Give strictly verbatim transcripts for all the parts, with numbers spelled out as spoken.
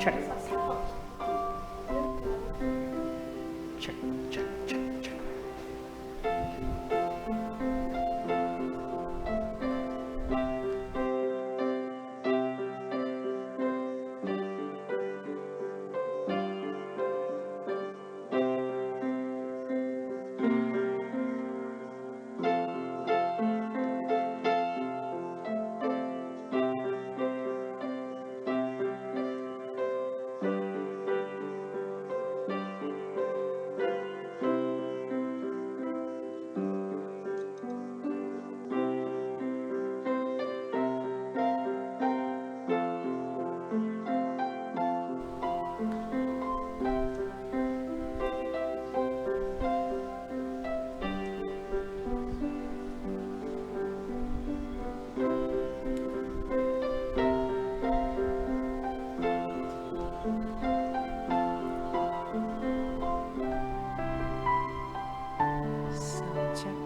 Check, check, check, check. Sound check.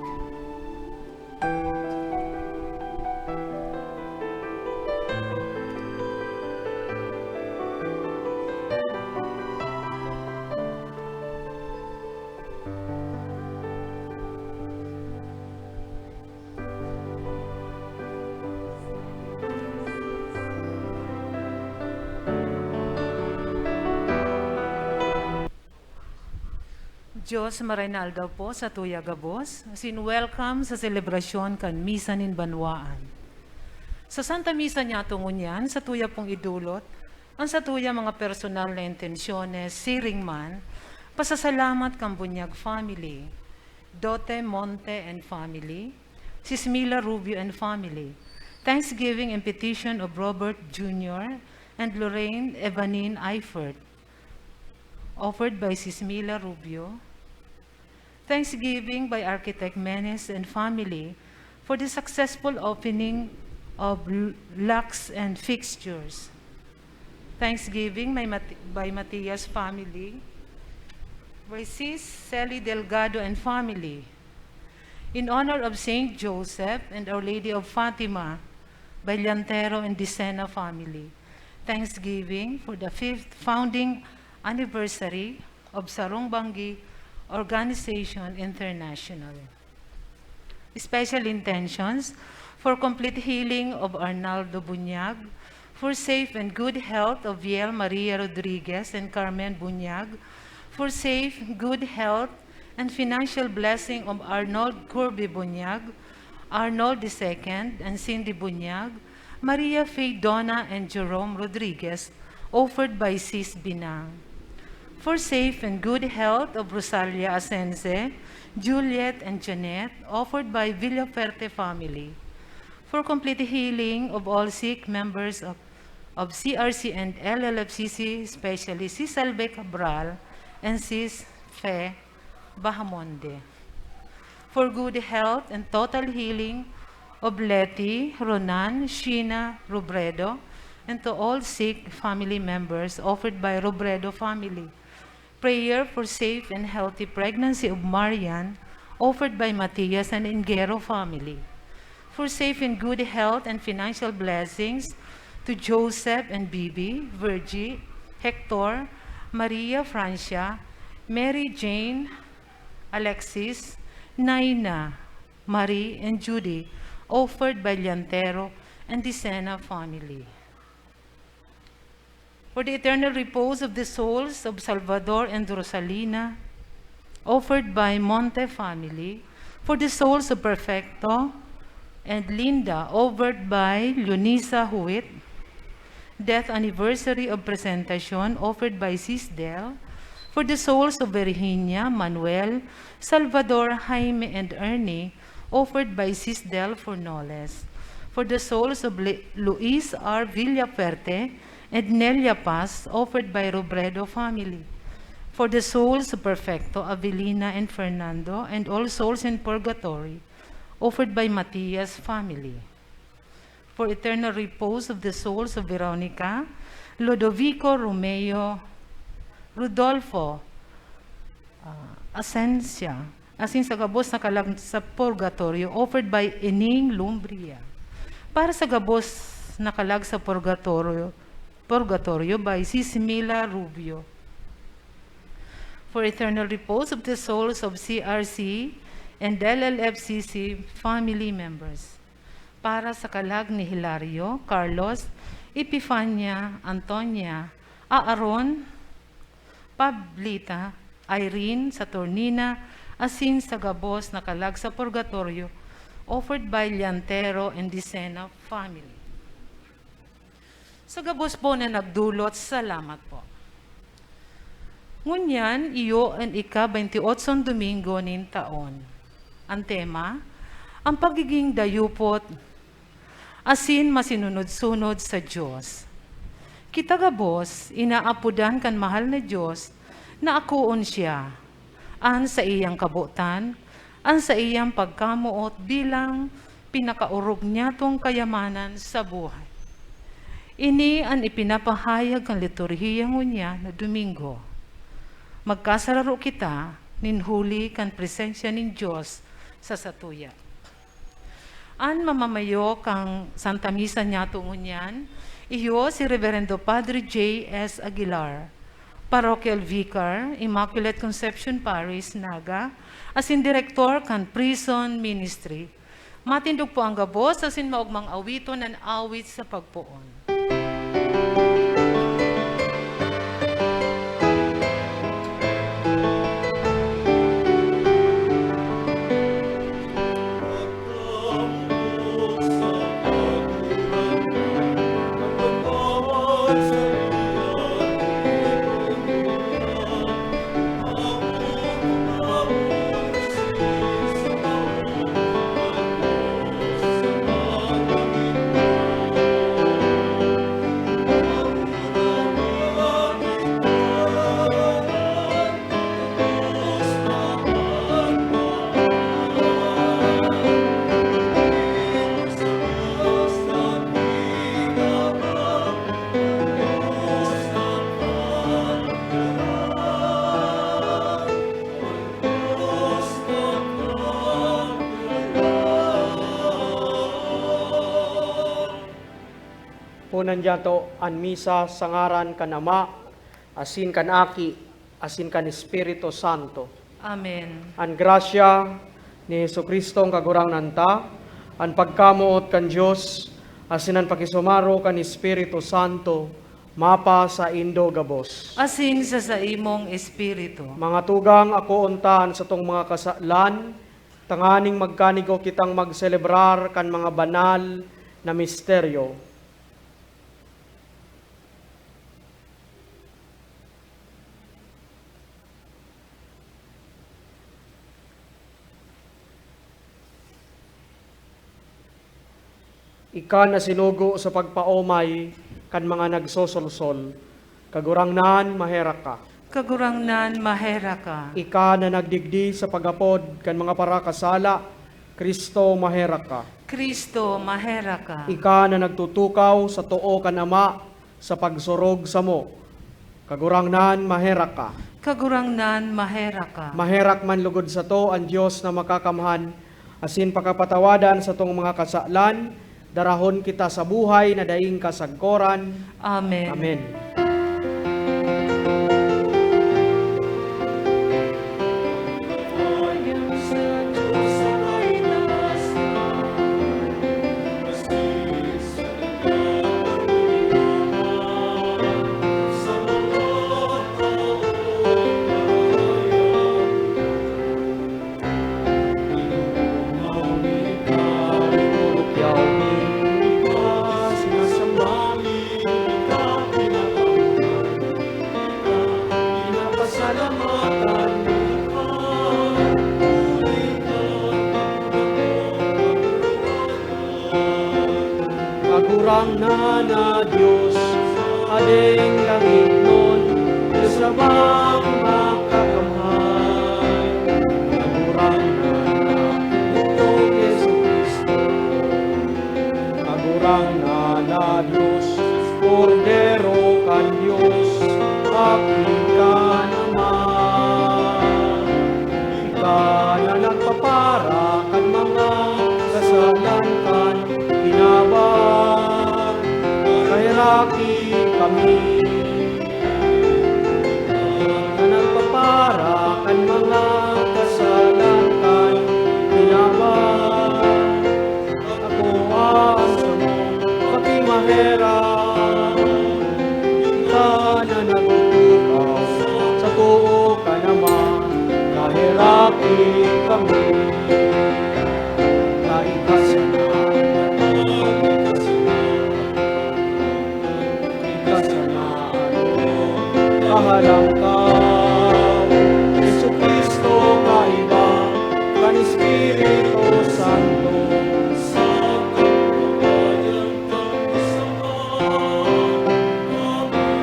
Dios, maray na aldaw po sa tuya gabos, asin welcome sa selebrasyon kan Misa nin Banwaan. Sa Santa Misa niyato ngunyan, sa tuya pong idulot an sa tuya mga personal na intensyones, siring man, pasasalamat kan Bunyag family, Dote Monte and family, Sismila Rubio and family, thanksgiving and petition of Robert Junior and Lorraine Evanine Eifert, offered by Sismila Rubio. Thanksgiving by Architect Menes and family for the successful opening of l-, locks and fixtures. Thanksgiving by Mat-, by Matias family, by Sis Sally Delgado and family. In honor of Saint Joseph and Our Lady of Fatima, by Llantero and Dicena family. Thanksgiving for the fifth founding anniversary of Sarong Banggi Organization International. Special intentions for complete healing of Arnaldo Bunyag, for safe and good health of Viel Maria Rodriguez and Carmen Bunyag, for safe, good health, and financial blessing of Arnold Kirby Bunyag, Arnold the second, and Cindy Bunyag, Maria Faye Donna and Jerome Rodriguez, offered by Sis Binang. For safe and good health of Rosalia Asense, Juliet and Janet, offered by Villafuerte family. For complete healing of all sick members of, of C R C and L L F C C, especially Sis Salve Cabral and Sis Fe Bahamonde. For good health and total healing of Leti, Ronan, Sheena, Robredo, and to all sick family members, offered by Robredo family. Prayer for safe and healthy pregnancy of Marian, offered by Matias and Ingero family. For safe and good health and financial blessings to Joseph and Bibi, Virgie, Hector, Maria Francia, Mary Jane, Alexis, Naina, Marie, and Judy, offered by Llantero and Dicena family. For the eternal repose of the souls of Salvador and Rosalina, offered by Monte family. For the souls of Perfecto and Linda, offered by Lunisa Huit. Death anniversary of Presentacion, offered by Sis Del. For the souls of Virginia, Manuel, Salvador, Jaime, and Ernie, offered by Sis Del Fornoles. For the souls of Li-, Luis R. Villafuerte and Nelia Paz, offered by Robredo family. For the souls of Perfecto, Avelina, and Fernando, and all souls in purgatory, offered by Matias family. For eternal repose of the souls of Veronica, Lodovico, Romeo, Rodolfo, ah, Asencia, asin sa gabos na kalag sa purgatorio, offered by Ening Lumbria. Para sa gabos na kalag sa purgatorio, Purgatorio by Sisi Mila Rubio. For eternal repose of the souls of C R C and L L F C C family members. Para sa kalag ni Hilario, Carlos, Epifania, Antonia, Aaron, Pablita, Irene, Saturnina, asin sa gabos na kalag sa purgatorio, offered by Llantero and Dicena family. Sa gabos po na nagdulot, salamat po. Ngunyan, iyo an ika-baynti-otsong Domingo nin taon. Ang tema, ang pagiging dayupot asin masinunod-sunod sa Dios. Kita gabos, inaapodan kan mahal na Dios na akoon siya, an saiyang kabotan, an saiyang pagkamoot bilang pinakaorog niyatong kayamanan sa buhay. Ini an ipinapahayag kan liturhiya ngunyan na Domingo. Magkasararo kita nin huli kan presensya nin Dios sa satuya. An mamamayo kan Santa Misa niyato ngunyan, iyo si Reverendo Padre J S Aguilar, Parochial Vicar, Immaculate Conception Parish, Naga, asin direktor kan Prison Ministry. Matindog po ang gabos asin maogmang awiton an awit sa pagpoon. Punan niyato an misa sa ngaran kan Ama, asin kan Aki, asin kan Espiritu Santo. Amen. An grasya ni Jesu-Cristong Kagurangnan ta, an pagkamoot kan Dios, asin an pakisumaro kan Espiritu Santo, mapasaindo gabos. Asin sa saimong espiritu. Mga tugang, akoon ta an satong mga kasalan, tanganing magkanigo kitang magselebrar kan mga banal na misteryo. Ika na sinugo sa pagpaomay kan mga nagsosolsol. Kagurangnan, maherak ka. Kagurangnan, maherak ka. Ika na nagdigdi sa paghapod kan mga parakasala. Cristo, maherak ka. Cristo, maherak ka. Ika na nagtutukaw sa too kan Ama sa pagsurog samo. Kagurangnan, maherak ka. Kagurangnan, maherak ka. Maherak man lugod sato an Dios na Makakamhan, asin pakapatawadan satong mga kasalan, darahon kita sa buhay na daing kasagkoran. Amen. Amen. Kagurangnan na Dios, Hadeng langitnon, Dios Amang makakamhay. Kagurangnan na Pudong Jesu-Cristo, Kagurangnan na Dios, Kordero kan Dios, Aki kan Ama. Ika na nagpapara kan mga kasalan kan kinaban. Kaheraki kami Kami, kaiba sana, kaiba sana, kahalangkaw, Jesu-Cristo, kaiba kan Espiritu Santo, sa kamatayan kan kasamaan. Amen.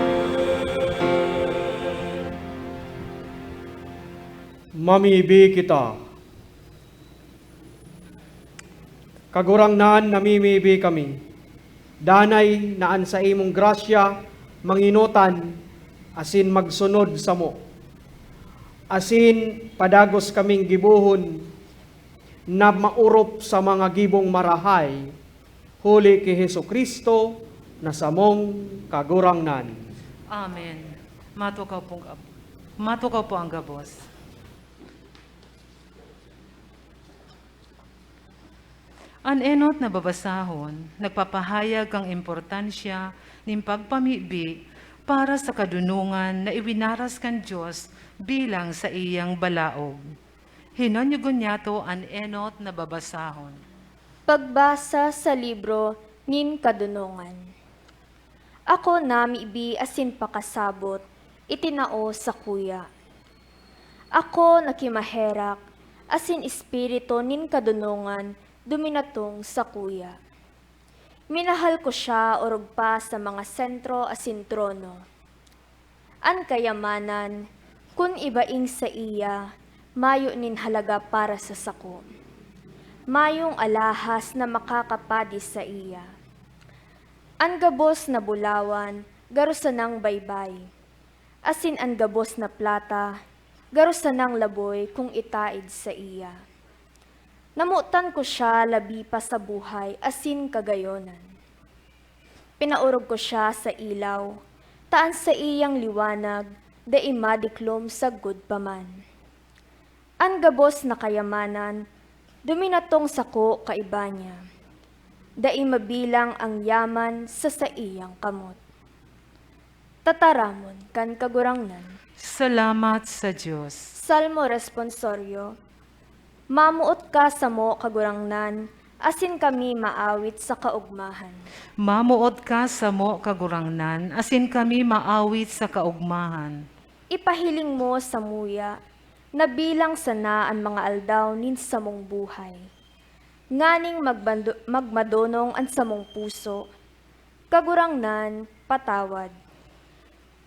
Mamibi kita. Kagurangnan, namimibi kami. Danay na an saimong grasya manginutan asin magsunod samo, asin padagos kaming gibohon na maorop sa mga gibong marahay, huli ki Jesu-Cristo na samong Kagurangnan. Amen. Matukaw pong gab-, matukaw po ang gabos. An enot na babasahon nagpapahayag kan importansya nin pagpamibi para sa kadunongan na iwinaras kan Dios bilang saiyang balaog. Hinanyugon niyato an enot na babasahon. Pagbasa sa libro nin Kadonongan. Ako namibi asin pakasabot, itinao sakuya. Ako nakimaherak, asin espiritu nin kadonongan duminatong sakuya. Minahal ko siya orog pa sa mga sentro asin trono. An kayamanan, kun ibaing saiya, mayo nin halaga para sa sako. Mayong alahas na makakapadi saiya. An gabos na bulawan garo sanang baybay, asin an gabos na plata garo sanang laboy kun itaed saiya. Namotan ko siya labi pa sa buhay asin kagayonan. Pinaorog ko siya sa ilaw, ta an saiyang liwanag dai madiklom sagkod pa man. An gabos na kayamanan duminatong sako kaiba niya. Dai mabilang an yaman sa saiyang kamot. Tataramon kan Kagurangnan. Salamat sa Dios. Salmo Responsorio. Mamoot ka samo, Kagurangnan, asin kami maawit sa kaogmahan. Mamoot ka samo, Kagurangnan, asin kami maawit sa kaogmahan. Ipahiling mo samuya na bilang sana an mga aldaw nin samong buhay, nganing magbando-, magmadonong an samong puso. Kagurangnan, patawad.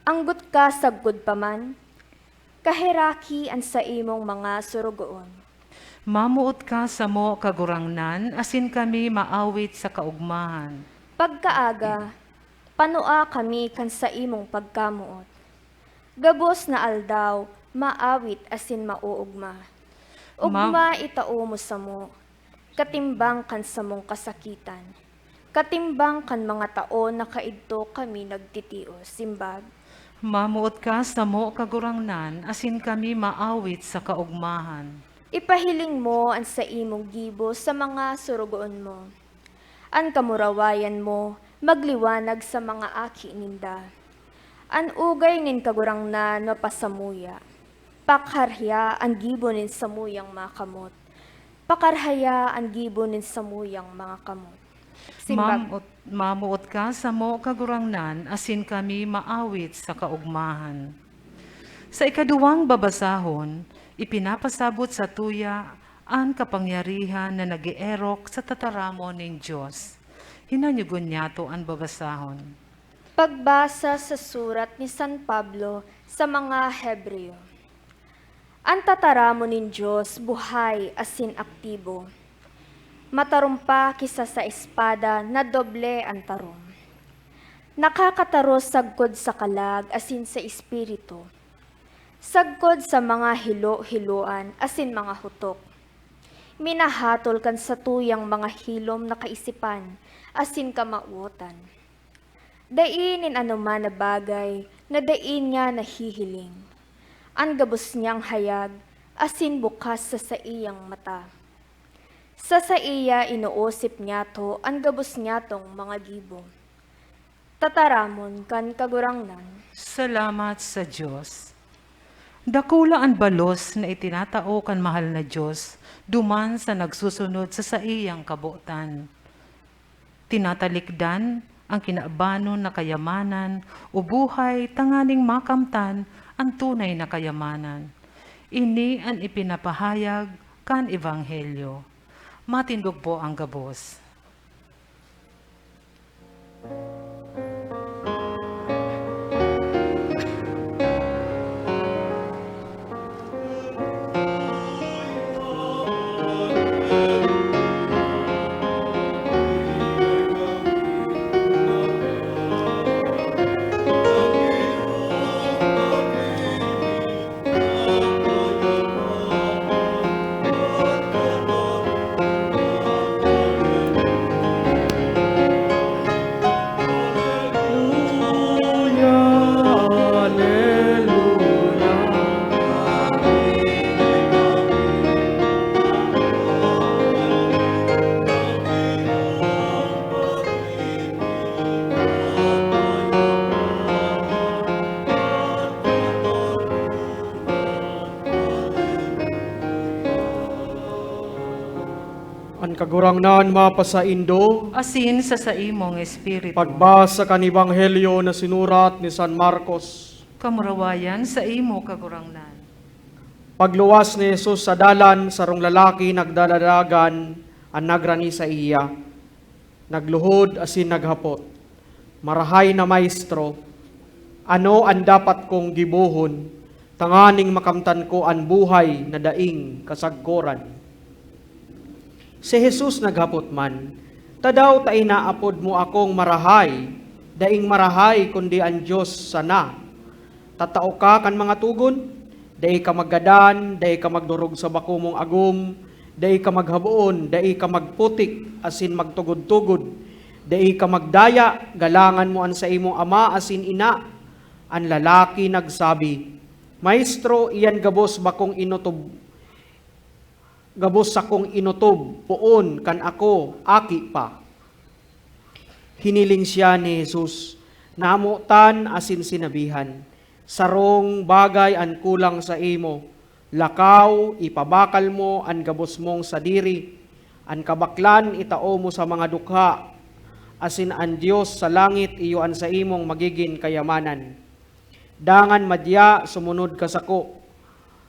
Anggot ka sagkod pa man, kaheraki an saimong mga sorogoon. Mamoot ka samo, Kagurangnan, asin kami maawit sa kaogmahan. Pagkaaga, panua kami kan saimong pagkamoot. Gabos na aldaw, maawit asin maoogma. Ugma itao mo samo, katimbang kan samong kasakitan, katimbang kan mga taon na kaidto kami nagtitios. Simbag. Mamoot ka samo, Kagurangnan, asin kami maawit sa kaogmahan. Ipahiling mo an saimong gibo sa mga sorogoon mo. An kamurawayan mo magliwanag sa mga aki ninda. An ugay nin Kagurangnan mapasamuya. Pakarhaya an gibo nin samuyang mga kamot. Pakarhaya an gibo nin samuyang mga kamot. Simbag. Mamoot, mamoot ka samo, Kagurangnan, asin kami maawit sa kaogmahan. Sa ikaduwang babasahon, ipinapasabot satuya an kapangyarihan na nag-eerok sa tataramon nin Dios. Hinanyugon niyato an babasahon. Pagbasa sa surat ni San Pablo sa mga Hebreo. An tataramon nin Dios buhay asin aktibo. Matarom pa ki sa espada na doble an tarom. Nakakataros sagkod sa kalag asin sa espiritu, sagkod sa mga hilo-hiloan asin mga hutok. Minahatol kan satuyang mga hilom na kaisipan asin kamawotan. Dai nin anoman na bagay na dai niya nahihiling. An gabos niyang hayag asin bukas sa saiyang mata. Sa saiya inoosip niyato an gabos niyatong mga gibo. Tataramon kan Kagurangnan. Salamat sa Dios. Dakula an balos na itinatao kan mahal na Dios duman sa nagsusunod sa saiyang kabotan. Tinatalikdan an kinabanon na kayamanan o buhay tanganing makamtan an tunay na kayamanan. Ini an ipinapahayag kan Ebanghelyo. Matindog po ang gabos. An Kagurangnan mapasaindo. Asin sa saimong espiritu. Pagbasa kan Ebanghelyo na sinurat ni San Marcos. Kamurawayan saimo, Kagurangnan. Pagluwas ni Jesus sa dalan, sarong lalaki nagdadalagan an nagrani saiya. Nagluhod asin naghapot, "Marahay na Maestro, ano an dapat kong gibohon tanganing makamtan ko an buhay na daing kasagkoran?" Si Jesus naghapot man, "Tadaw ta inaapod mo akong marahay? Daing marahay kundi an Dios sana. Tatao ka kan mga togon, dai ka maggadan, dai ka magdorog sa bako mong agom, dai ka maghaboon, dai ka magputik asin magtugod-tugod, dai ka magdaya, galangan mo an saimong ama asin ina." An lalaki nagsabi, "Maestro, iyan gabos bakong inotob, gabos sakong inotob poon kan ako aki pa." Hiniling siya ni Jesus, namotan asin sinabihan, "Sarong bagay an kulang saimo. Lakaw, ipabakal mo an gabos mong sadiri. An kabaklan itao mo sa mga dukha, asin an Dios sa langit iyo an saimong magigin kayamanan. Dangan madya, sumunod ka sako."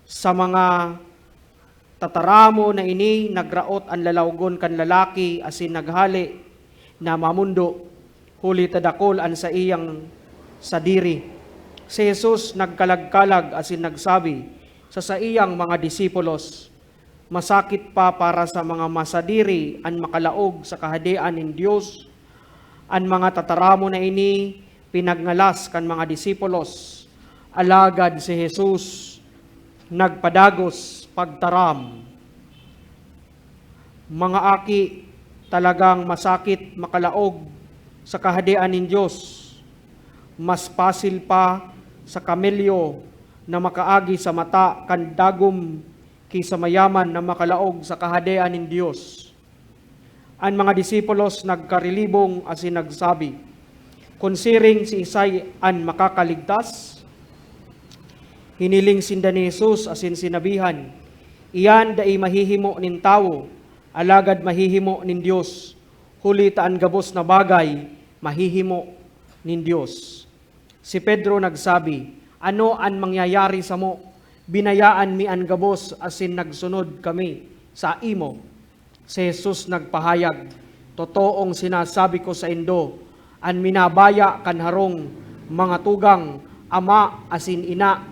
Sa mga tataramon na ini, nagraot an lalawgon kan lalaki asin naghale na mamondo, huli ta dakul an saiyang sadiri. Si Jesus nagkalag-kalag asin nagsabi sa saiyang mga disipulos, "Masakit pa para sa mga masadiri an makalaog sa Kahadean nin Dios." An mga tataramon na ini pinagngalas kan mga disipulos, alagad si Jesus nagpadagos pagtaram, "Mga aki, talagang masakit makalaog sa Kahadean nin Dios. Mas pasil pa sa kamelyo na makaagi sa mata kan dagom ki sa mayaman na makalaog sa Kahadean nin Dios." An mga disipulos nagkarilibong asin nagsabi, "Kun siring, siisay an makakaligtas?" Hiniling sinda ni Jesus asin sinabihan, "Iyan dai mahihimo nin tawo, alagad mahihimo nin Dios, huli ta an gabos na bagay mahihimo nin Dios." Si Pedro nagsabi, "Ano an mangyayari samo? Binayaan mi an gabos asin nagsunod kami saimo." Si Jesus nagpahayag, "Totoong sinasabi ko saindo, an minabaya kan harong mga tugang, ama asin ina,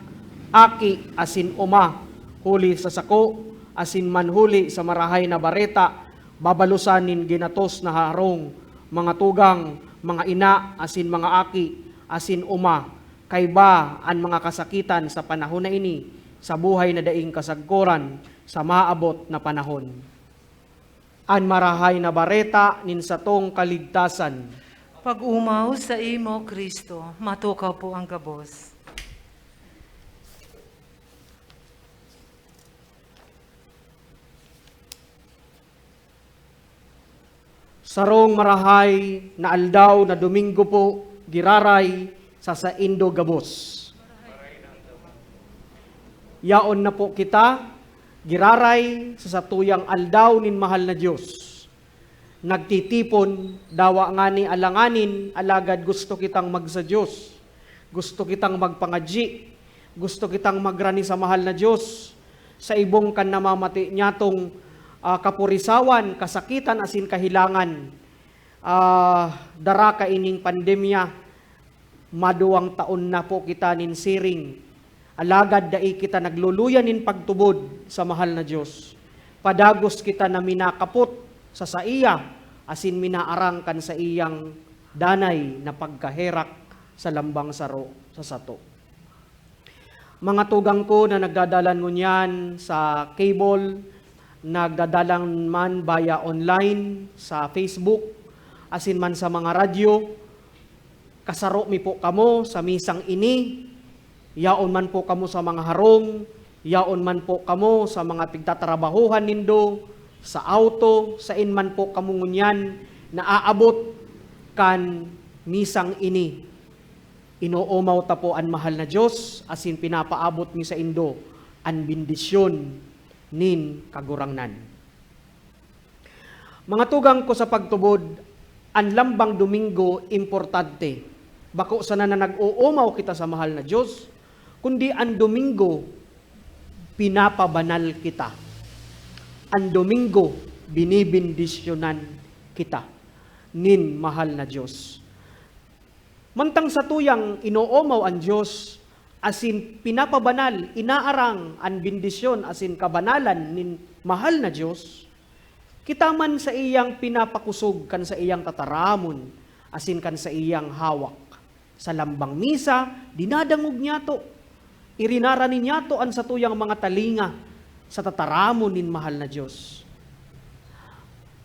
aki asin oma, huli sa sako, asin manhuli sa Marahay na Bareta, babalosan nin ginatos na harong mga tugang, mga ina asin mga aki asin oma. Kaiba an mga kasakitan sa panahon na ini sa buhay na daing kasagkoran sa maabot na panahon." An Marahay na Bareta nin satong kaligtasan. Pag-omaw saimo, Cristo, matukaw po ang gabos. Sarong marahay na aldaw na Domingo po, giraray sa saindo gabos. Yaon na po kita giraray sa satuyang aldaw nin mahal na Dios. Nagtitipon, dawa ngani alanganin, alagad gusto kitang magsa-Dios. Gusto kitang magpangadyi. Gusto kitang magrani sa mahal na Dios. Sa ibong kan namamati niyatong, ah, kapurisawan, kasakitan asin kahelangan. Ah, dara kaining pandemya, maduwang taon na po kita nin siring. Alagad dai kita nagluluya nin pagtubod sa mahal na Dios. Padagos kita na minakapot sa saiya asin minaarang kan saiyang danay na pagkaherak sa lambang saro sa sato. Mga tugang ko na nagdadalan ngunyan sa cable, nagdadalan man via online, sa Facebook, asin man sa mga radyo, kasaro mi po kamo sa misang ini. Yaon man po kamo sa mga harong, yaon man po kamo sa mga pigtatrabahohan nindo, sa auto, sain man po kamo ngunyan naaabot kan misang ini. Inoomaw ta po an mahal na Dios, asin pinapaabot mi saindo an bendisyon nin Kagurangnan. Mga tugang ko sa pagtubod, an lambang Domingo importante. Bako sana na nag-oomaw kita sa mahal na Dios, kundi an Domingo, pinapabanal kita. An Domingo, binibendisyonan kita nin mahal na Dios. Mantang satuyang inoomaw an Dios, asin pinapabanal, inaarang an bendisyon asin kabanalan nin mahal na Dios, kita man saiyang pinapakosog kan saiyang tataramon asin kan saiyang hawak. Sa lambang misa, dinadangog niyato, irinarani niyato an satuyang mga talinga sa tataramon nin mahal na Dios.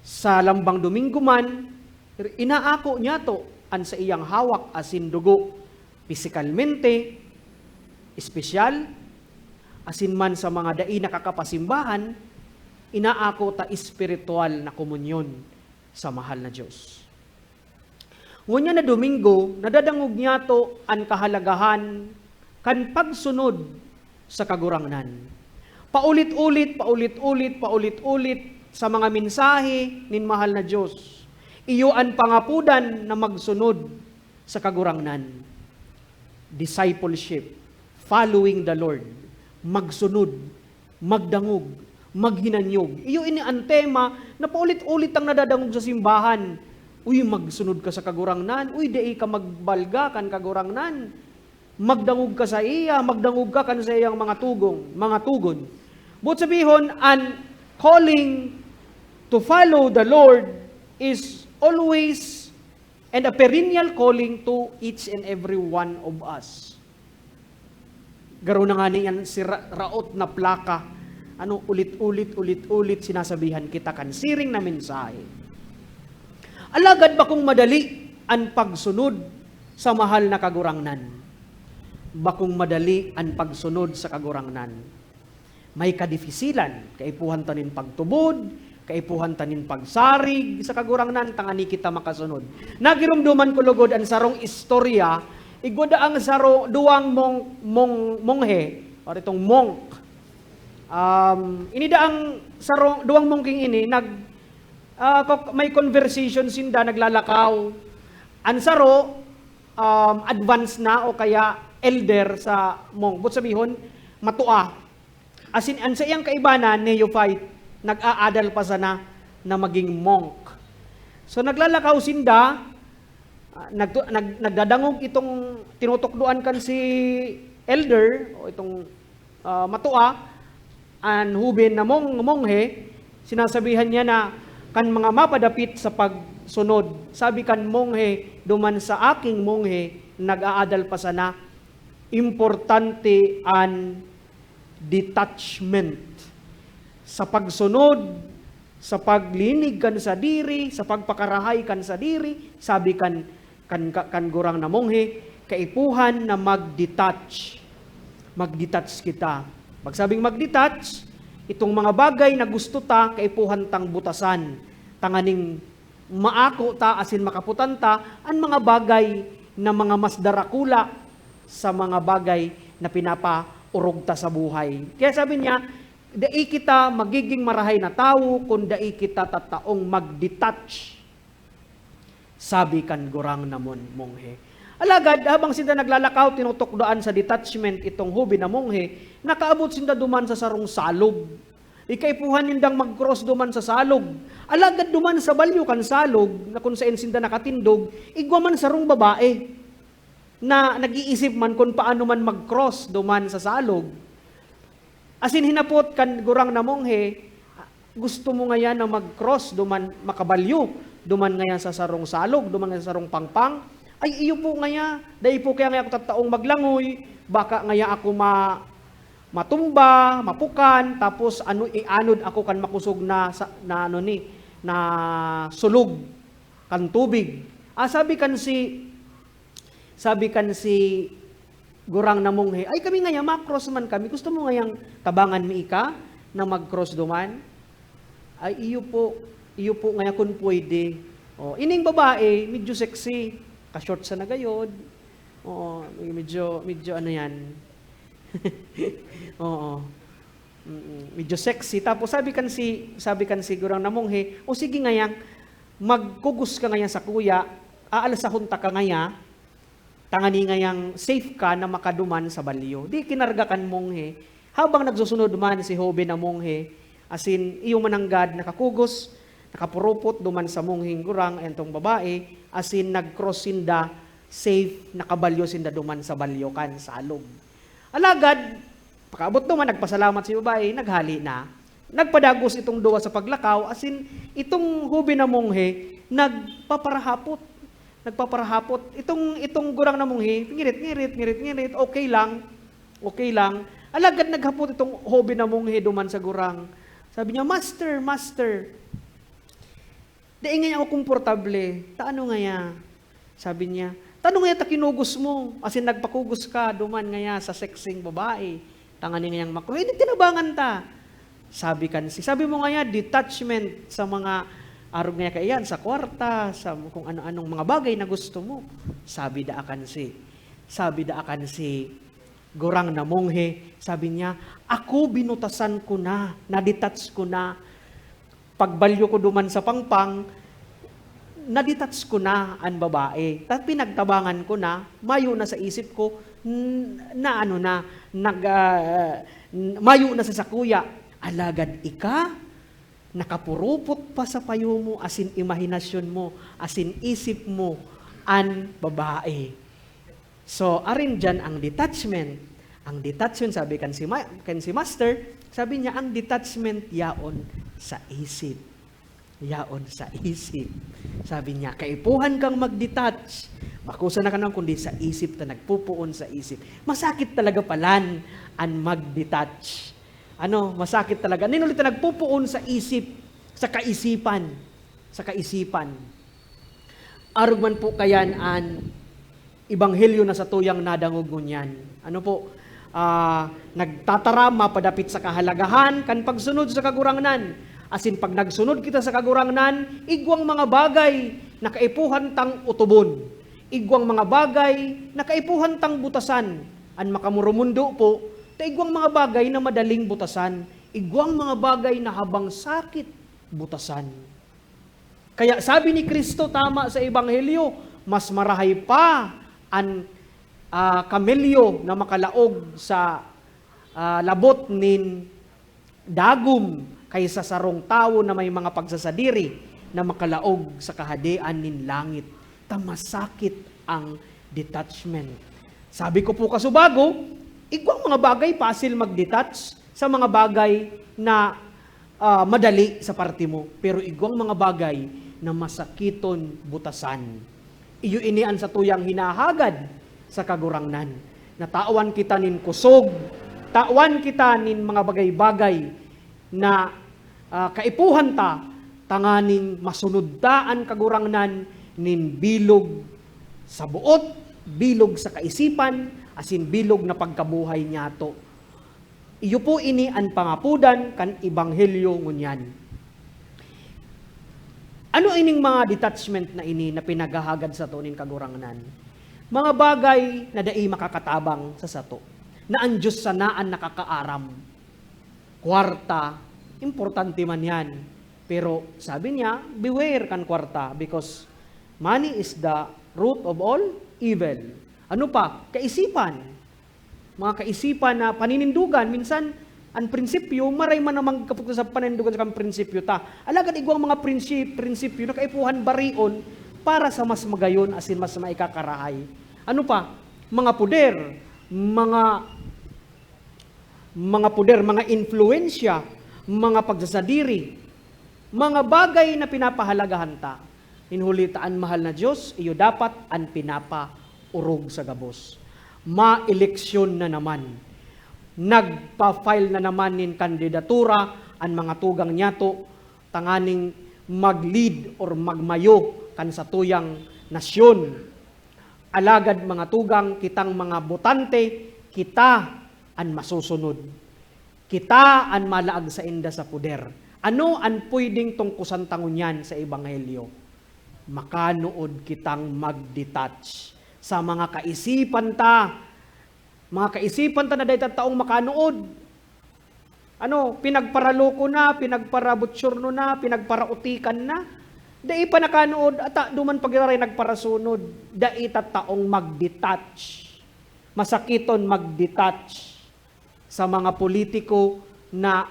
Sa lambang Domingo man, inaako niyato an saiyang hawak asin dugo, pisikalmente, espesyal, asin man sa mga dai nakakapasimbahan, inaako ta espiritual na komunyon sa mahal na Dios. Ngunyan na Domingo, nadadangog niyato an kahalagahan kan pagsunod sa Kagurangnan. Paulit-ulit, paulit-ulit, paulit-ulit sa mga mensahe nin mahal na Dios, iyo an pangapodan na magsunod sa Kagurangnan. Discipleship, following the Lord, magsunod, magdangog, maghinanyog. Iyo ini an tema na paulit-ulit ang nadadangog sa simbahan. "Uy, magsunod ka sa Kagurangnan. Uy, dai ka magbalga kan Kagurangnan. Magdangog ka saiya, magdangog ka kan saiyang mga tugong, mga tugon." Buot sabihon, an calling to follow the Lord is always and a perennial calling to each and every one of us. Garo na ngani yan si ra-, raot na plaka. Ano, ulit-ulit, ulit-ulit sinasabihan kita kan siring na mensahe. Alagad bakong madali an pagsunod sa mahal na Kagurangnan. Bakong madali an pagsunod sa Kagurangnan. May kadifisilan, kaipuhan ta nin pagtubod, kaipuhan ta nin pagsarig sa Kagurangnan, tangani kita makasunod. Nagiromdoman ko logod an sarong istorya, igwa daa ang saro, duwang mong-, mong-, monghe, or itong monk. Um, ini daa ang sarong, duwang mongkeng ini, nag-, ah, kok-, may conversation sinda, naglalakaw. An saro, um, advance na o kaya elder sa monk. Buot sabihon, matua. Asin, an saiyang kaibanan, neophyte, nag-aadal pa sana na maging monk. So, naglalakaw sinda, ah, nagtu-, nag-, nagdadangog itong tinutukdoan kan si elder, o itong, ah, matua, an hoben na mong-, monghe, sinasabihan niya na kan mga mapadapit sa pagsunod. Sabi kan monghe, "Duman sa aking monghe, nag-aadal pa sana, importante an detachment." Sa pagsunod, sa paglinig kan sadiri, sa pagpakarahay kan sadiri, sabi kan, kan, kan gurang na monghe, kaipuhan na mag-detach. Mag-detach kita. Pagsabing mag-detach, itong mga bagay na gusto ta, kaipuhan tang butasan, tanganing maako ta asin makaputan ta an mga bagay na mga mas darakula sa mga bagay na pinapa-, orog ta sa buhay. Kaya sabi niya, "Dai kita magiging marahay na tawo kun dai kita tataong mag-detach," sabi kan gurang na mon-, monghe. Alagad, habang sinda naglalakaw, tinutukdoan sa detachment itong hoben na monghe, nakaabot sinda duman sa sarong salog. Ikaipuhan nindang mag-cross duman sa salog. Alagad duman sa balyo kan salog, na kun saen sinda nakatindog, igwa man sarong babae na nag-iisip man kun paano man mag-cross duman sa salog. Asin hinapot kan gurang na monghe, "Gusto mo ngayan na mag-cross duman, makabalyo, duman ngayan sa sarong salog, duman ngayan sa sarong pangpang?" "Ay, iyo po ngaya. Dai po kaya ngaya ako tataong maglangoy. Baka ngaya ako ma-, matumba, mapukan, tapos ano, ianod ako kan makosog na, sa, na ano ni, na sulog kan tubig." Ah, sabi kan si, sabi kan si gurang na monghe, "Ay, kami ngaya, ma-cross man kami. Gusto mo ngayang tabangan mi ika na mag-cross duman?" "Ay, iyo po, iyo po ngaya kun pwede." Oh, ining babae, medyo sexy. Ka-short sa nagayod. Oo, medyo, medyo ano yan. Oo. Mm, medyo sexy. Tapos sabi kan si, sabi kan si gurang na monghe, "O sige ngayang, magkugos ka ngayan sa kuya, aalasahon ta ka ngaya, tangani ngayang safe ka na makaduman sa balyo." Di kinarga kan monghe. Habang nagsusunod man si hoben na monghe, asin iyo mananggad nakakugos, nakapurupot duman sa mongheng gurang entong babae, asin nag-cross sinda, safe, nakabalyo sinda duman sa balyo kan salog. Alagad, pakaabot duman, nagpasalamat si babae, naghale na. Nagpadagos itong duwa sa paglakaw, asin itong hoben na monghe, nagpaparahapot. Nagpaparahapot. Itong, itong gurang na monghe, ngirit, ngirit, ngirit, ngirit, okay lang. Okay lang. Alagad naghapot itong hoben na monghe duman sa gurang. Sabi niya, "Master, master, dai ngaya ako komportable. Ta ano ngaya?" Sabi niya, "Ta ano ngaya ta kinugos mo? Asin nagpakugos ka duman ngaya sa sexing babae. Tangani ngayang makro, eh, di tinabangan ta." Sabi kan si, sabi mo ngaya, detachment sa mga arog ngaya kaiyan, sa kwarta, sa kung ano-anong mga bagay na gusto mo. Sabi daa kan si, sabi daa kan si gurang na monghe, sabi niya, "Ako binutasan ko na, na-detach ko na. Pagbalyo ko duman sa pangpang, na-detach ko na an babae. Ta pinagtabangan ko na, mayo na sa isip ko, n-, na ano na, nag, ah, n-, mayo na sa sakuya. Alagad ika, nakapurupot pa sa payo mo, asin imahinasyon mo, asin isip mo, an babae." So, arin diyan ang detachment. Ang detachment, sabi kan si ma-, kan si master, sabi niya, ang detachment yaon sa isip. Yaon sa isip. Sabi niya, "Kaipuhan kang mag-detach. Bako sana ka naman, kundi sa isip ta nagpupuon sa isip." Masakit talaga palan an mag-detach. Ano, masakit talaga. Nin ulit na nagpupuon sa isip, sa kaisipan. Sa kaisipan. Arog man po kayan an ebanghelyo na satuyang nadangog ngunyan. Ano po? Ah, nagtataram mapadapit sa kahalagahan kan pagsunod sa Kagurangnan. Asin pag nagsunod kita sa Kagurangnan, igwang mga bagay na kaipuhan tang otobon. Igwang mga bagay na kaipuhan tang butasan. An makamoromundo po, ta igwang mga bagay na madaling butasan. Igwang mga bagay na habang sakit, butasan. Kaya sabi ni Cristo tama sa Ebanghelyo, "Mas marahay pa an, ah, kamelyo na makalaog sa, ah, labot nin dagom kaysa sarong tawo na may mga pagsasadiri na makalaog sa Kahadean nin langit." Ta masakit ang detachment. Sabi ko po kasubago, igwang mga bagay, pasil mag-detach sa mga bagay na ah, madali sa parte mo, pero igwang mga bagay na masakiton butasan. Iyo ini an satuyang hinahagad sa Kagurangnan. Na tawan kita nin kusog, tawan kita nin mga bagay-bagay na, ah, kaipuhan ta, tanganing masunod ta an Kagurangnan nin bilog sa boot, bilog sa kaisipan, asin bilog na pagkabuhay niyato. Iyo po ini an pangapodan kan Ebanghelyo ngunyan. Ano ining mga detachment na ini na pinaghahagad sato nin Kagurangnan? Mga bagay na dai makakatabang sa sato. na an Diyos sana an nakakaaram. Kwarta, importante man yan. Pero sabi niya, "Beware kan kwarta, because money is the root of all evil." Ano pa? Kaisipan. Mga kaisipan na paninindugan. Minsan, ang prinsipyo, maray man namang kapugtasan sa paninindugan sa prinsipyo ta. Alagad igwang mga prinsi-, prinsipyo na kaipuhan barion para sa mas magayon asin mas maikakarahay. Ano pa? Mga poder, mga, mga poder, mga impluwensya, mga pagsasadiri, mga bagay na pinapahalagahan ta. Nin huli ta an mahal na Dios, iyo dapat an pinapaorog sa gabos. Maeleksyon na naman. Nagpa-file na naman nin kandidatura an mga tugang niyato tanganing mag-lead or magmayo kan satuyang nasyon. Alagad, mga tugang, kitang mga botante, kita an masusunod. Kita an malaag sainda sa poder. Ano an pwedeng tungkosan ta ngunyan sa ebanghelyo? Makanood kitang mag-detach sa mga kaisipan ta. Mga kaisipan ta na dai ta taong makanood. Ano, pinagparaloko na, pinagparabutsurno na, pinagparautikan na. Dai pa nakanood, ata duman pa giraray nagparasunod. Dai ta taong mag-detach. Masakiton mag-detach sa mga politiko na,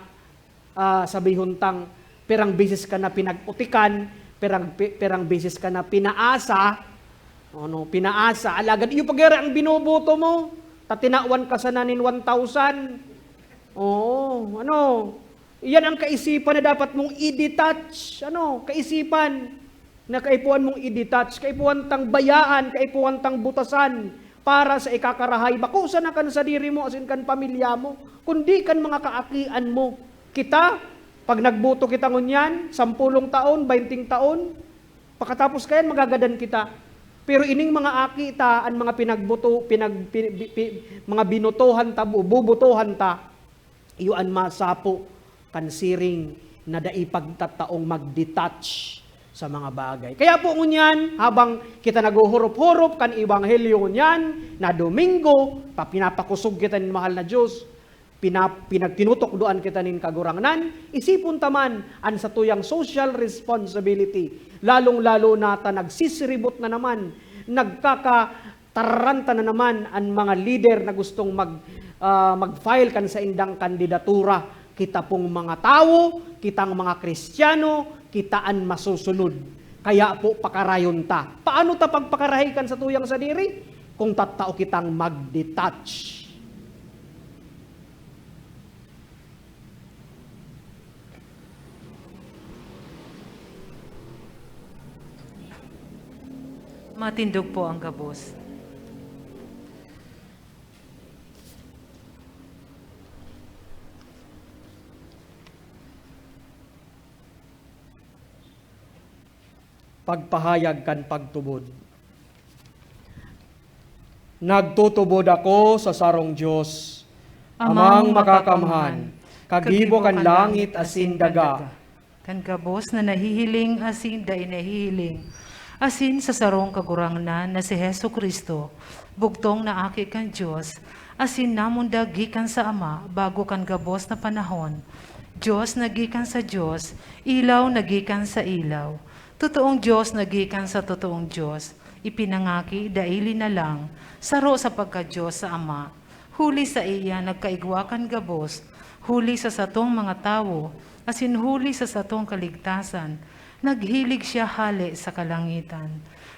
ah, sabihon tang pirang beses ka na pinag-utikan, pirang, pi-, pirang beses ka na pinaasa, ano, pinaasa, alagad iyo pa giraray an binoboto mo, ta tinawan ka sana nin one thousand. Oo, ano, iyan ang kaisipan na dapat mong i-detach, ano, kaisipan na kaipuhan mong i-detach, kaipuhan tang bayaan, kaipuhan tang butasan para sa ikakarahay, bako sana kan sadiri mo asin kan pamilya mo, kundi kan mga kaakian mo. Kita, pag nagboto kita ngunyan, sampolong taon, baynting taon, pakatapos kayan, magagadan kita. Pero ining mga aki ta, an mga pinagboto, pinag-, pi-, pi-, pi-, mga binotohan ta, bu-, bobotohan ta, iyo an masapo kan siring na dai pagtataong mag-detach sa mga bagay. Kaya po ngunyan, habang kita naghuhurop-hurop kan ebanghelyo ngunyan na Domingo, pa-, pinapakosog kita nin mahal na Diyos, pina-, pinagtinutukdoan kita nin Kagurangnan, isipon ta man an satuyang social responsibility, lalong-lalo na ta nagsisiribot na naman, nagkaka-, taranta na naman an mga lider na gustong mag-, ah, mag-file kan saindang kandidatura. Kita pong mga tawo, kitang mga Kristiyano, kita an masusunod. Kaya po, pakarayon ta. Paano ta pagpakarahay kan satuyang sadiri? Kung tattao kitang mag-detach. Matindog po ang gabos. Pagpahayag kan pagtubod. Nagtutubod ako sa sarong Dios, Amang Makakamhan, Kagibo kan langit asin daga, kan gabos na nahihiling asin dai nahihiling, asin sa sarong Kagurangnan na si Jesu-Cristo, bugtong na Aki kan Dios, asin namundag gikan sa Ama bago kan gabos na panahon, Dios na gikan sa Dios, ilaw na gikan sa ilaw, totoong Dios na gikan sa totoong Dios, ipinangaki dai linalang, saro sa pagka-Dios sa Ama. Huli saiya nagkaigwa kan gabos, huli sa satong mga tawo, asin huli sa satong kaligtasan, naghilig siya hale sa kalangitan.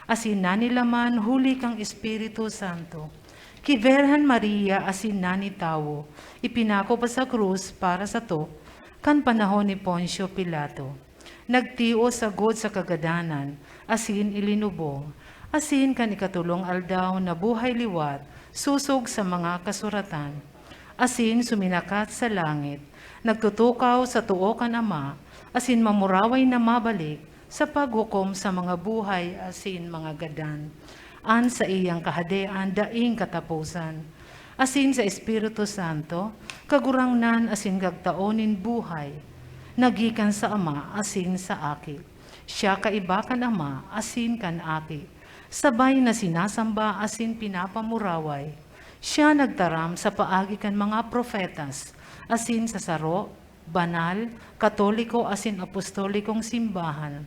Asin nanilaman huli kan Espiritu Santo. Ki Birhen Maria asin nani tawo, ipinako pa sa krus para sato, kan panahon ni Poncio Pilato. Nagtios sagkod sa kagadanan, asin ilinubong, asin kan ikatolong aldaw nabuhay liwat, sosog sa mga kasuratan. Asin suminakat sa langit, nagtutukaw sa too kan Ama, asin mamuraway na mabalik sa paghukom sa mga buhay asin mga gadan. An saiyang kahadean daing kataposan. Asin sa Espiritu Santo, Kagurangnan asin Kagtao nin buhay, na gikan sa Ama asin sa Aki. Siya kaiba kan Ama asin kan Aki, sabay na sinasamba asin pinapamuraway. Siya nagtaram sa paagi kan mga propetas, asin sa saro, banal, katoliko asin apostolikong simbahan.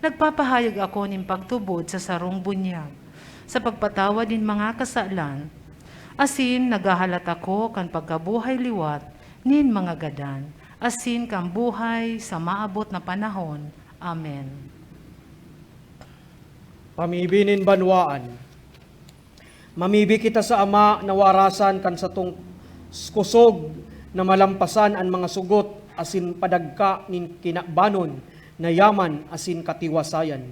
Nagpapahayag ako nin pagtubod sa sarong bunyag, sa pagpatawad nin mga kasalan, asin naghahalat ako kan pagkabuhay liwat nin mga gadan, asin kan buhay sa maabot na panahon. Amen. Pamibi nin banwaan. Mamibi kita sa Ama na warasan kan satong kusog na malampasan an mga sugot asin padagka nin kinabanon na yaman asin katiwasayan.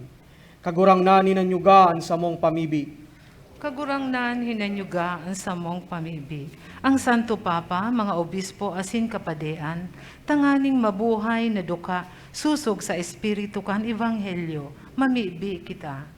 Kagurangnan, hinanyuga an samong pamibi. Kagurangnan, hinanyuga an samong pamibi. Ang Santo Papa, mga obispo asin kapadean, tanganing mabuhay na dukha sosog sa espiritu kan Ebanghelyo, mamibi kita.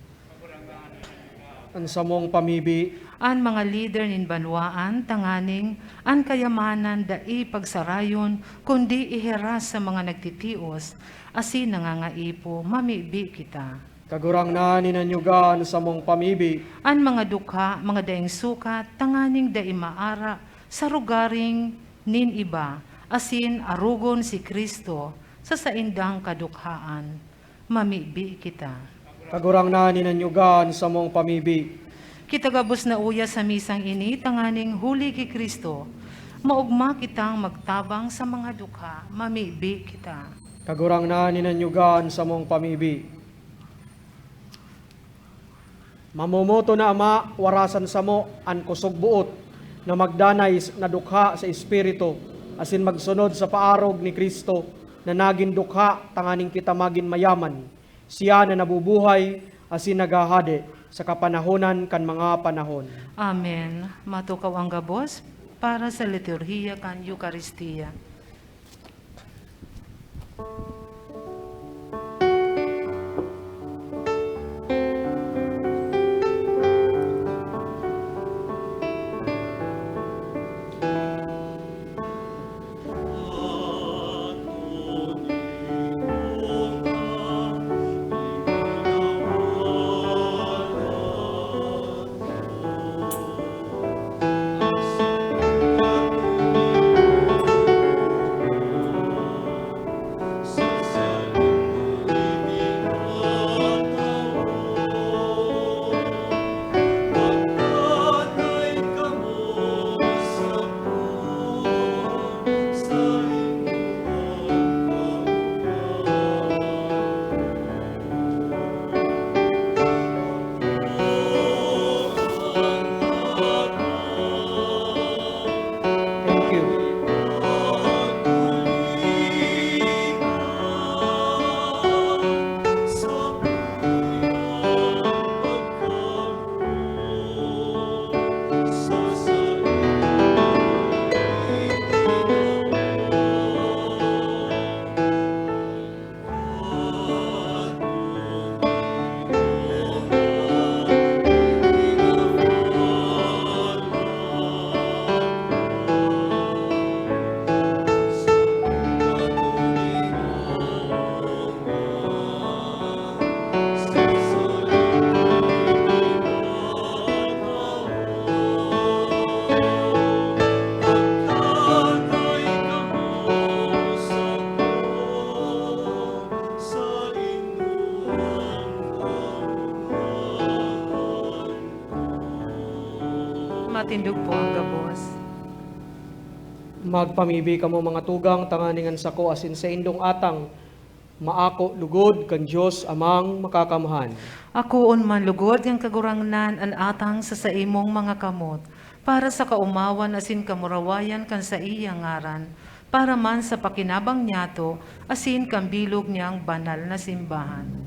An samong pamibi. An mga lider nin banwaan tanganing an kayamanan dai pagsarayon, kundi ihiras sa mga nagtitios asin nangangaipo, mamibi kita. Kagurangnan, hinanyuga an samong pamibi. An mga dukha, mga daing sukat, tanganing dai maara sa rogaring nin iba, asin arogon si Cristo sa saindang kadukhaan. Mamibi kita. Kagurangnan, hinanyuga an samong pamibi. Kita gabos na uya sa misang ini tanganing huli ki Cristo, maogma kitang magtabang sa mga dukha, mamibi kita. Kagurangnan, hinanyuga an samong pamibi. Mamomoto na, Ama, warasan samo an kusog boot na magdanay s-, na dukha sa Espiritu, asin magsunod sa paarog ni Cristo na nagin dukha tanganing kita magin mayaman, siya na nabubuhay asin naghahade sa kapanahonan kan mga panahon. Amen. Matukaw ang gabos para sa liturhiya kan Eukaristia. Thank you. Matindog po ang gabos. Magpamibi kamo, mga tugang, tanganing an sako asin saindong atang maako lugod kan Dios Amang Makakamhan. Akoon man lugod kan Kagurangnan an atang sa saimong mga kamot, para sa kaomawan asin kamurawayan kan saiyang ngaran, para man sa pakinabang niyato asin kan bilog niyang banal na simbahan.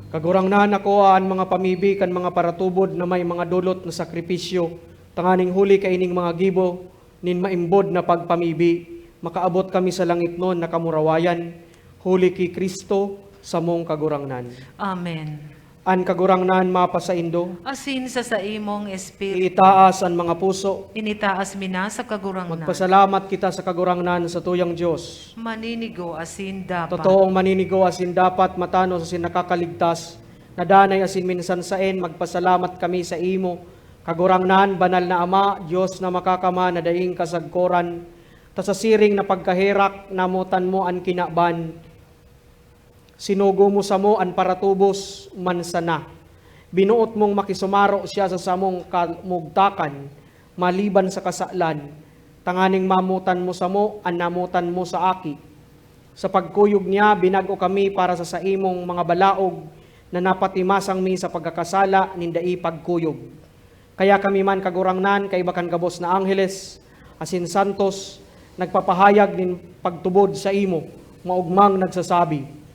Kagurangnan, akoa an mga pamibi kan mga paratubod na may mga dolot na sakripisyo, tanganing huli kaining mga gibo nin maimbod na pagpamibi, makaabot kami sa langitnon na kamurawayan, huli ki Cristo, samong Kagurangnan. Amen. An Kagurangnan mapasaindo. Asin sa saimong espiritu. Iitaas an mga puso. Initaas mi na sa Kagurangnan. Magpasalamat kita sa Kagurangnan, satuyang Dios. Maninigo asin dapat. Totoong maninigo asin dapat, matanos asin nakakaligtas, na danay asin minsan saen, magpasalamat kami saimo, Kagurangnan, Banal na Ama, Dios na Makakamhan na daing kasagkoran, ta sa siring na pagkaherak, namotan mo an kinaban. Sinugo mo samo an paratubos man sana. Binoot mong makisumaro siya sa samong kamugtakan, maliban sa kasalan, tanganing mamotan mo samo an namotan mo sa Aki. Sa pagkuyog niya, binag-o kami para sa saimong mga balaog na napatimasang mi sa pagkakasala nin dai pagkuyog. Kaya kami man, Kagurangnan, kaiba kan gabos na angheles asin santos, nagpapahayag nin pagtubod saimo, maogmang nagsasabi,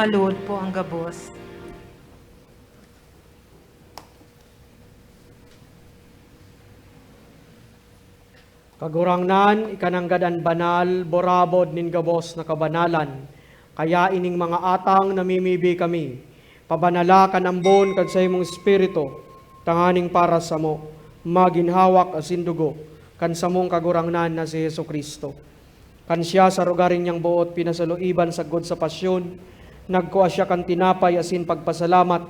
Malood po ang gabos. Kagurangnan, ika nanggad an banal, burabod nin gabos na kabanalan. Kaya ining mga atang namimibi kami, pabanala kan ambon kan saimong Espiritu, tanganing para samo, magin hawak asin dugo kan samong Kagurangnan na si Jesu-Cristo. Kan siya sa rogaring niyang boot pinasaloiban sagkod sa pasyon, nagkua siya kan tinapay asin pagpasalamat,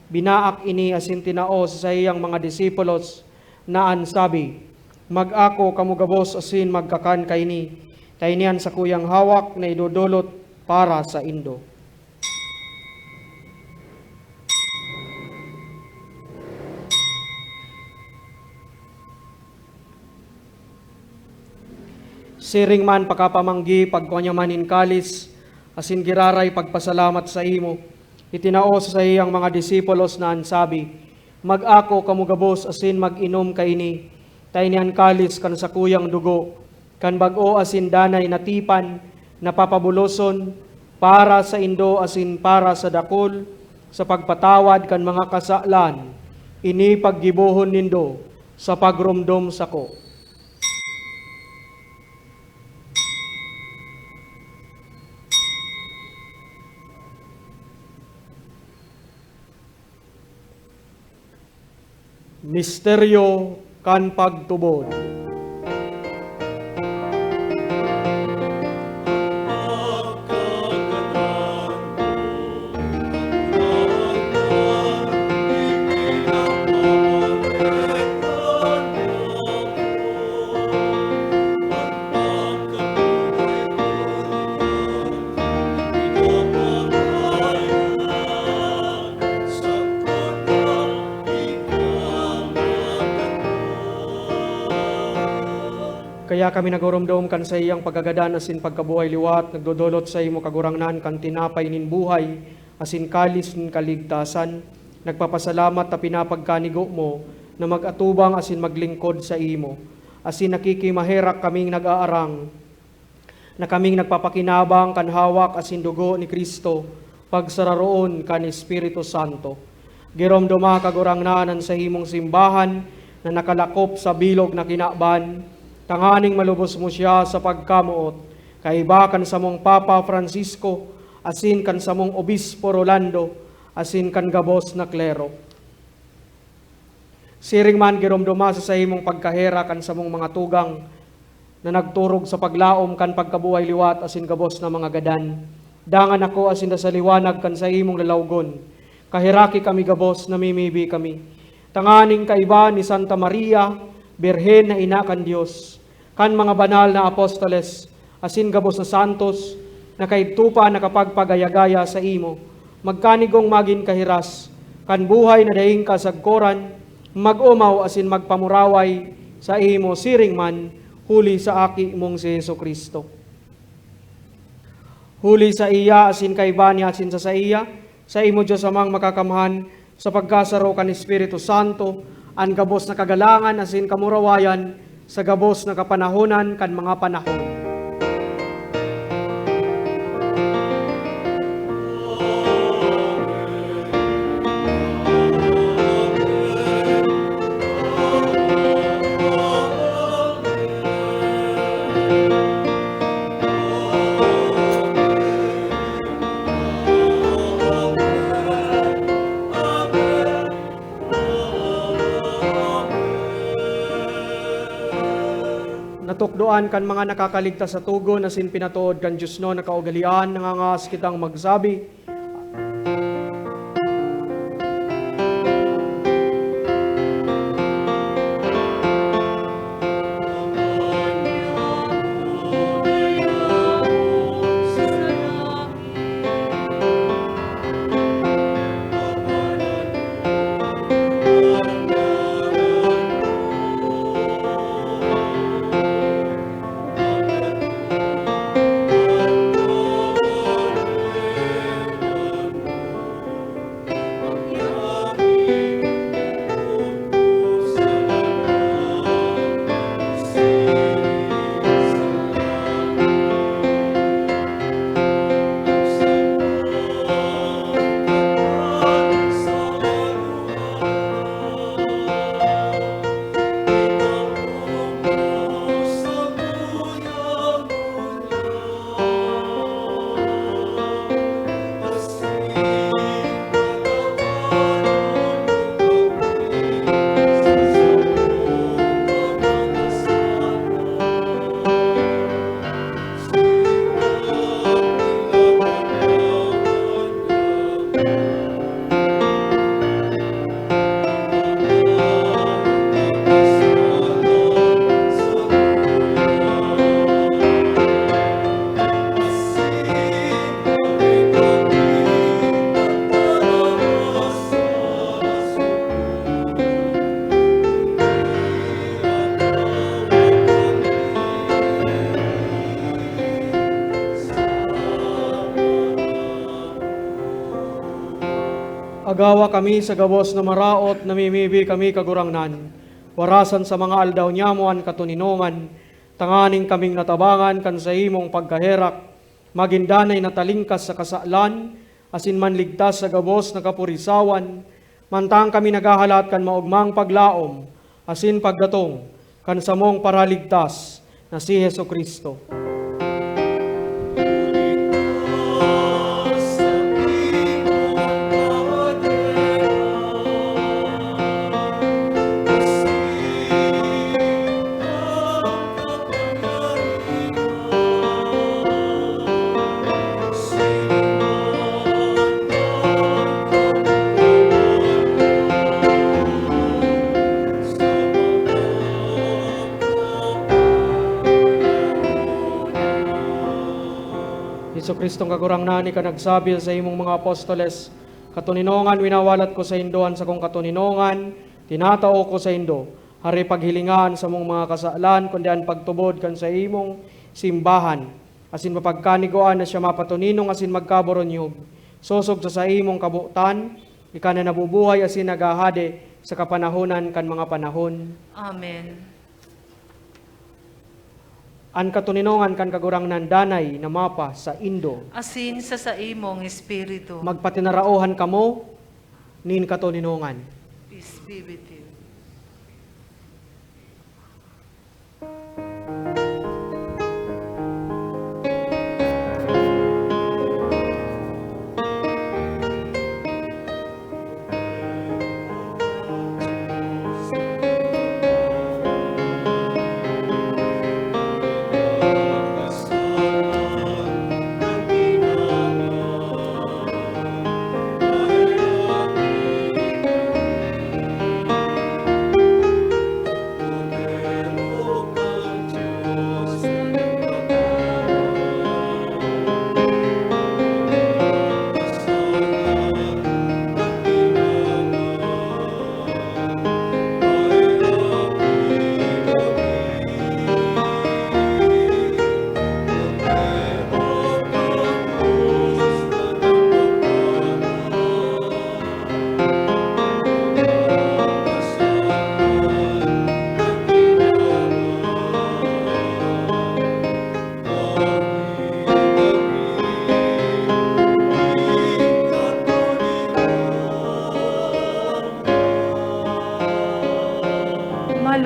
binaak ini asin tinao sa saiyang mga disipulos, na an sabi, "Mag-ako kamo gabos asin magkakan kaini, ta ini an sakuyang hawak na idodolot para saindo." Siring man pakapamanggi, pagkua niya man nin kalis, asin giraray pagpasalamat saimo, itinao sa saiyang mga disipulos na an sabi, "Mag-ako kamo gabos asin mag-inom kaini, ta ini an kalis kan sakuyang dugo, kan bag-o asin danay na tipan, na papabuloson para saindo asin para sa dakul, sa pagpatawad kan mga kasalan. Ini paggibohon nindo sa pagromdom sako." Misteryo kan pagtubod. Kaya kami nagoromdom kan saiyang pagkagadan asin pagkabuhay liwat, nagdodolot saimo, Kagurangnan, kan tinapay nin buhay asin kalis nin kaligtasan, nagpapasalamat ta pinapagkanigo mo na mag-atubang asin maglingkod saimo, asin nakikimaherak kaming nag-aarang na kaming nagpapakinabang kan hawak asin dugo ni Cristo, pagsararoon kan Espiritu Santo. Giromdoma, Kagurangnan, an sahimong simbahan na nakalakop sa bilog na kinaban, tanganing malubos mo siya sa pagkamoot, kaiba kan samong Papa Francisco, asin kan samong Obispo Rolando, asin kan gabos na klero. Siring man, giromdoma sa sahimong pagkaherak an samong mga tugang na nagturog sa paglaom kan pagkabuhay liwat asin gabos na mga gadan. Dangan ako asin ta sa liwanag kan sahimong lalawgon, kaheraki kami gabos, namimibi kami, tanganing kaiba ni Santa Maria, Birhen na Ina kan Dios, kan mga banal na apostoles, asin gabos na santos na kaidto pa nakapagpagaya-gaya saimo, magkanigong magin kahiras kan buhay na daing kasagkoran, Mag-omaw asin magpamuraway saimo siring man huli sa Aki mong si Jesu-Cristo. Huli saiya asin kaiba niya asin sa saiya, saimo Dios Amang Makakamhan, sa pagkasaro kan Espiritu Santo, an gabos na kagalangan asin kamurawayan sa gabos na kapanahonan kan mga panahon. Natukdoan kan mga nakakaligtas sa togon asin pinatood kan diosnon na kaugalean, nangangaas kitang magsabi, Agawa kami sa gabos na maraot, namimibi kami, Kagurangnan, warasan sa mga aldaw niyamo an katoninongan, tanganing kaming natabangan kan saimong pagkaherak, magin danay na talingkas sa kasalan, asin manligtas sa gabos na kapurisawan, mantang kami naghahalat kan maogmang paglaom asin pagdatong kan samong Paraligtas na si Jesu-Cristo. Jesu-Cristong Kagurangnan, ika nagsabi sa imong mga apostoles, "Katoninongan, winawalat ko saindo an sakong katoninongan, tinatao ko saindo, hare paghilinga an samong mga kasalan, kundi an pagtubod kan saimong simbahan, asin mapagkanigwaan na siya mapatoninong asin magkaboronyog, sosog sa saimong kabotan, ika na nabubuhay asin naghahade sa kapanahonan kan mga panahon." Amen. An katoninongan kan Kagurangnan danay na mapasaindo. Asin sa saimong espiritu. Magpatinaraohan kamo nin katoninongan. Peace be with you.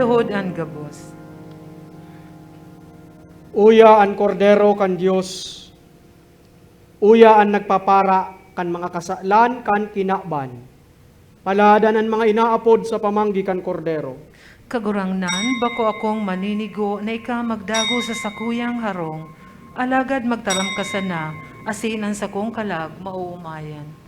Lugod an gabos. Uya an Kordero kan Dios, uya an nagpapara kan mga kasalan kan kinaban. Paladan an mga inaapod sa pamanggi kan Kordero. Kagurangnan, bako akong maninigo na ika magdago sa sakuyang harong, alagad magtaram ka sana, asin an sakong kalag maoomayan.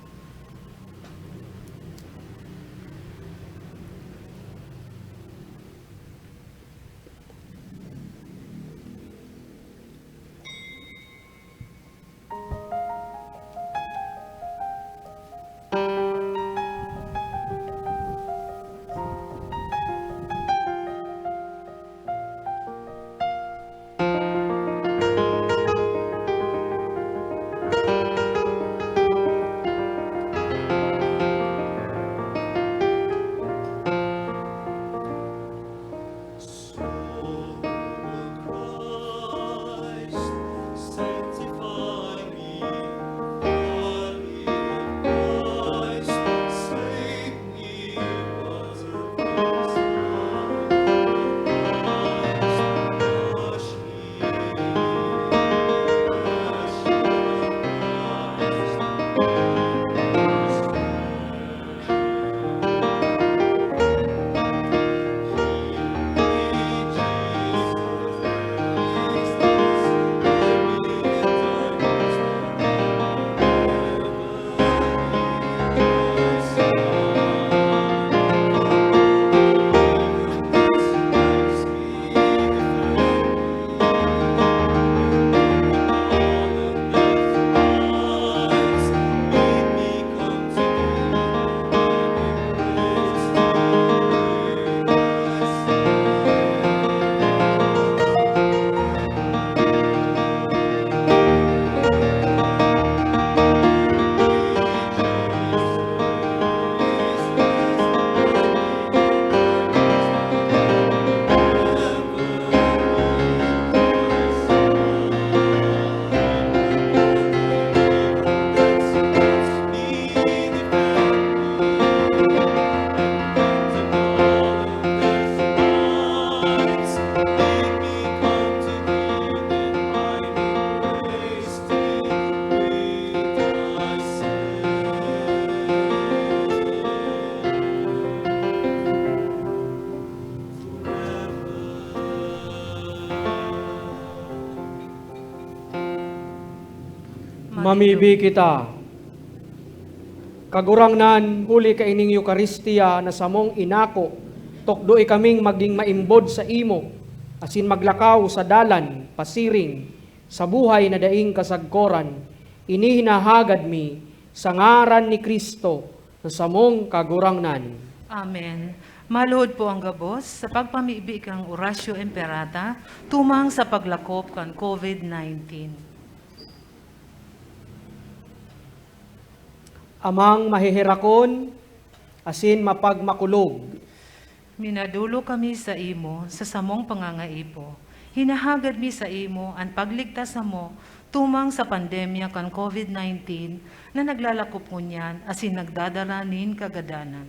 Mamibi kita. Kagurangnan, huli kaining Eukaristia na samong inako, tukdoe kaming magin maimbod saimo, asin maglakaw sa dalan pasiring sa buhay na daing kasagkoran. Ini hinahagad mi sa ngaran ni Cristo na samong Kagurangnan. Amen. Maluhod po ang gabos sa pagpamibi kan Oratio Imperata tumang sa paglakop kan COVID nineteen. Amang maheherakon asin mapagmakulog. Minadolok kami saimo sa samong pangangaipo. Hinahagad mi saimo an pagligtas samo tumang sa pandemya kan COVID nineteen na naglalakop ngunyan asin nagdadara nin kagadanan.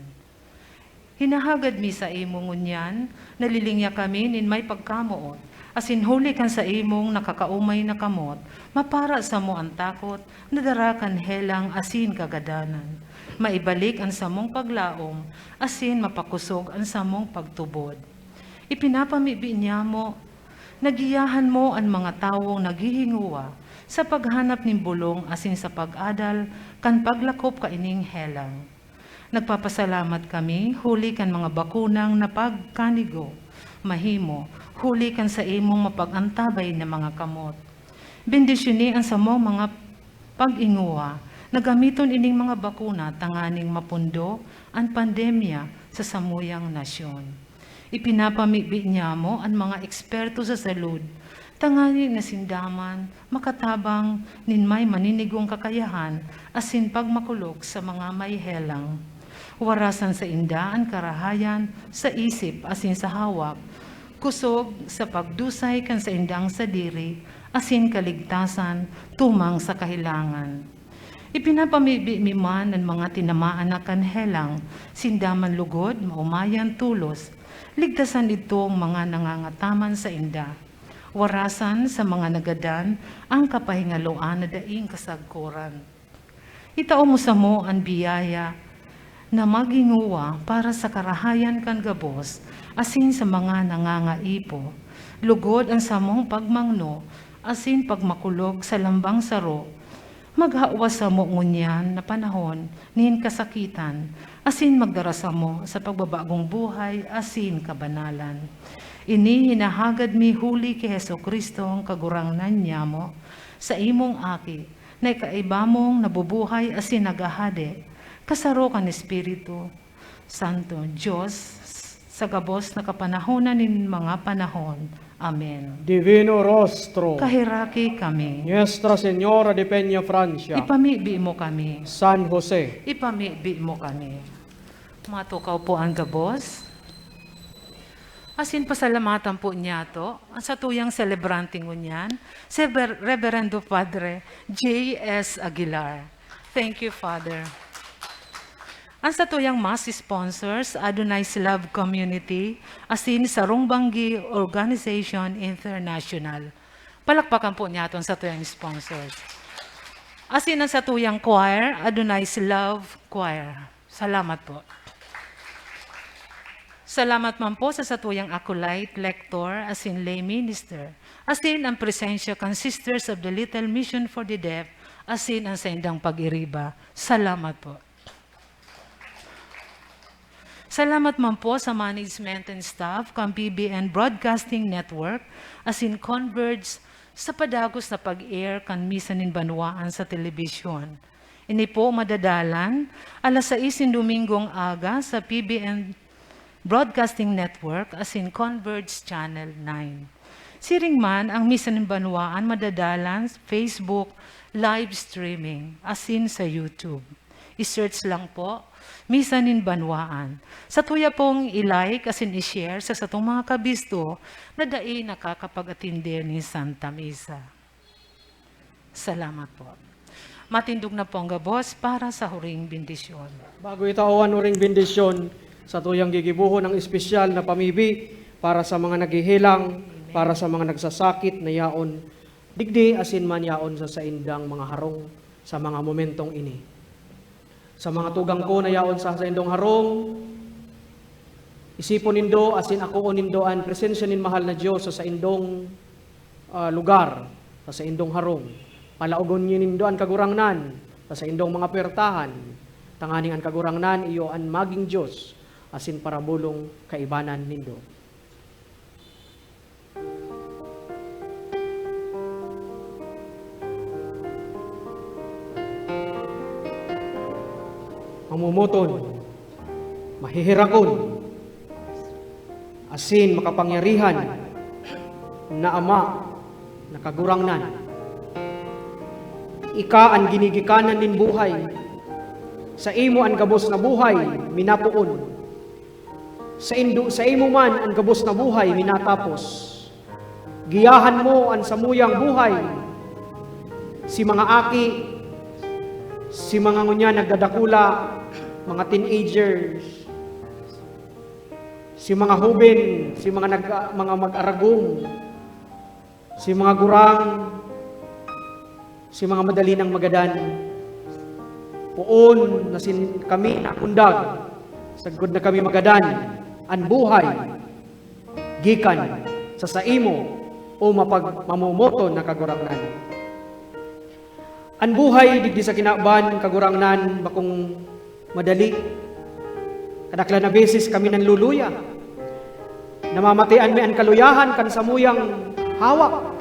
Hinahagad mi saimo ngunyan, nalilingya kami nin may pagkamoot, asin huli kan saimong nakakaomay na kamot, mapara samo an takot na dara kan helang asin kagadanan. Maibalik an samong paglaom, asin mapakosog an samong pagtubod. Ipinapamibi niyamo na giyahan mo an mga tawong naghihingowa sa paghanap nin bolong asin sa pag-adal kan paglakop kaining helang. Nagpapasalamat kami huli kan mga bakunang napagkanigo, mahimo, huli kan saimong mapag-antabay na mga kamot. Bendisyoni an samong mga pag-ingowa na gamiton ining mga bakuna tanganing mapundo an pandemya sa samuyang nasyon. Ipinapamibi niyamo an mga eksperto sa salud, tanganing sinda man makatabang nin may maninigong kakayahan asin pagmakulog sa mga may helang. Warasan sainda an karahayan sa isip asin sa hawak, kosog sa pagdusay kan saindang sadiri asin kaligtasan tumang sa kahelangan. Ipinapamibi mi man an mga tinamaan na kan helang, sinda man lugod, maomayan tolos, ligtasan idtong mga nangangataman sainda. Warasan sa mga nagadan an kapahingaloan na daing kasagkoran. Itao mo samo an biyaya na magingowa para sa karahayan kan gabos asin sa mga nangangaipo, lugod an samong pagmangno asin pagmakulog sa lambang saro, maghawa samo ngunyan na panahon nin kasakitan asin magdara samo sa pagbabagong buhay asin kabanalan. Ini hinahagad mi huli ki Jesu-Cristong Kagurangnan nyamo, sa imong Aki, na kaiba mong nabubuhay asin naghahade, kasaro kan Espiritu Santo, Dios, sa gabos na kapanahonan nin mga panahon. Amen. Divino Rostro. Kaheraki kami. Nuestra Señora de Peñafrancia. Ipamibi mo kami. San Jose. Ipamibi mo kami. Matukaw po ang gabos. Asin pasalamatan po niyato an satuyang selebrante ngunyan, si Rever-, Reverendo Padre J S Aguilar. Thank you, Father. An satuyang mass sponsors, Adonai's Love Community, asin Sarong Banggi Organization International. Palakpakan po niyato an satuyang sponsors. Asin an satuyang choir, Adonai's Love Choir. Salamat po. Salamat man po sa satuyang acolyte, lector, asin lay minister, asin an presensya kan Sisters of the Little Mission for the Deaf, asin an saindang pag-iriba. Salamat po. Salamat man po sa management and staff kan P B N Broadcasting Network, asin Converge, sa padagos na pag-air kan Misa nin Banwaan sa telebisyon. Ini po madadalan alas sais nin Domingong aga sa P B N Broadcasting Network asin Converge Channel nine. Siring man, ang Misa nin Banwaan madadalan sa Facebook live streaming asin sa YouTube. I-search lang po, Misa nin Banwaan. Satuya pong i-like asin i-share sa satong mga kabisto na dai nakakapag-atinde nin Santa Misa. Salamat po. Matindog na po ang gabos para sa huring bendisyon. Bago itao an huring bendisyon, satuyang gigibohon ang espesyal na pamibi para sa mga naghehelang, para sa mga nagsasakit na yaon digdi asin man yaon sa saindang mga harong sa mga momentong ini. Sa mga tugang ko na yaon sa saindong harong, isipon nindo asin akoon nindo an presensya nin mahal na Dios sa saindong, ah, lugar, sa saindong harong. Palaogon niyo nindo an Kagurangnan sa saindong mga puwertahan, tanganing an Kagurangnan iyo an magin Dios asin parabolong kaibanan nindo. Mamomoton, maheherakon, asin makapangyarihan na Ama, na Kagurangnan. Ika an ginigikanan nin buhay. Saimo an gabos na buhay minapoon. Saindo, saimo man an gabos na buhay minatapos. Giyahan mo an samuyang buhay. Si mga aki, si mga ngunyan nagdadakula, mga teenagers, si mga hoben, si mga nag-, mga mag-aragom, si mga gurang, si mga madali nang magadan. Poon na sin-, kami nakundag, sagkod na kami magadan, an buhay gikan sa saimo o mapagmamomoton na Kagurangnan. An buhay digdi sa kinaban, Kagurangnan, bakong madali. Kadaklan na beses kami nanluluya. Namamatean mi an kaluyahan kan samuyang hawak.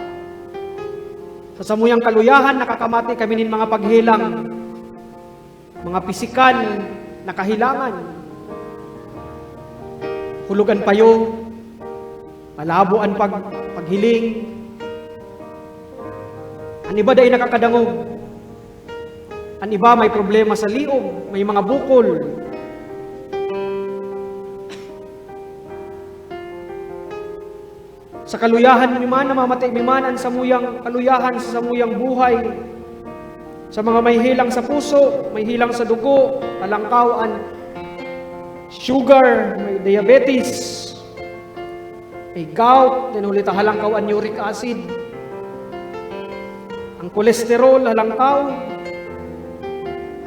Sa samuyang kaluyahan, nakakamate kami nin mga paghelang, mga pisikal na kahelangan. Hulog an payo, malabo an pag-, paghiling. An iba dai nakakadangog. An iba may problema sa liog, may mga bukol. Sa kaluyahan mi man, namamate mi man an samuyang kaluyahan sa samuyang buhay. Sa mga may helang sa puso, may helang sa dugo, talangkaw an sugar, may diabetes, may gout, dinuli ta halangkaw an uric acid, ang kolesterol, halangkaw,